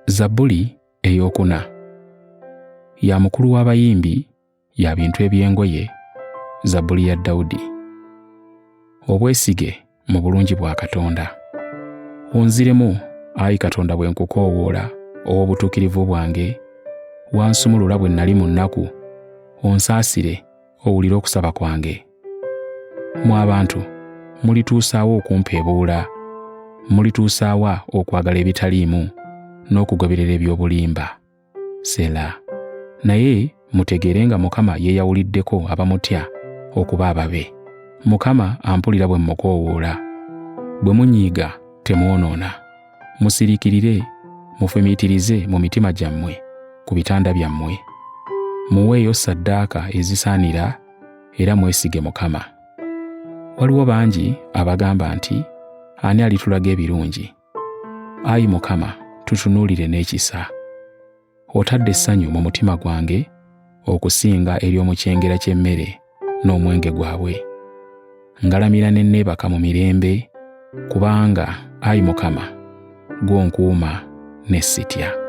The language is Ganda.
Zabbuli ey'okuna. Ya mukulu w'abayimbi, ya bintu eby'engoye, Zabbuli ya Dawudi. Obwesige mu bulungi bwa Katonda. Onziremu, ayi Katonda, bwe nkukoowoola, ow'obutuukirivu bwange, wansumulula bwe nnali mu nnaku, onsaasire, owulire okusaba kwange. Mwe abantu, mulituusaawa okumpeebuula? Mulituusaawa okwagala ebitaliimu n'okugoberera eby'obulimba? Sela. Naye mutegeere nga Mukama yeeyawuliddeko abamutya okuba ababe. Mukama ampulira bwe mmukoowoola. Bwe munyiiga temwonoona. Musiriikirire, mufumiitirize mu mitima gyammwe ku bitanda byammwe. Muweeyo ssaddaaka ezisaanira era mwesige Mukama. Waliwo bangi abagamba nti, Ani alitulaga ebirungi? Ayi Mukama, tutunuulire n'ekisa. Otadde essanyu mu mutima gwange okusinga ery'omu kyengera ky'emmere n'omwenge gwabwe. Ngalamira ne neebaka mu mirembe, kubanga, ayi Mukama, ggwe onkuuma ne sitya.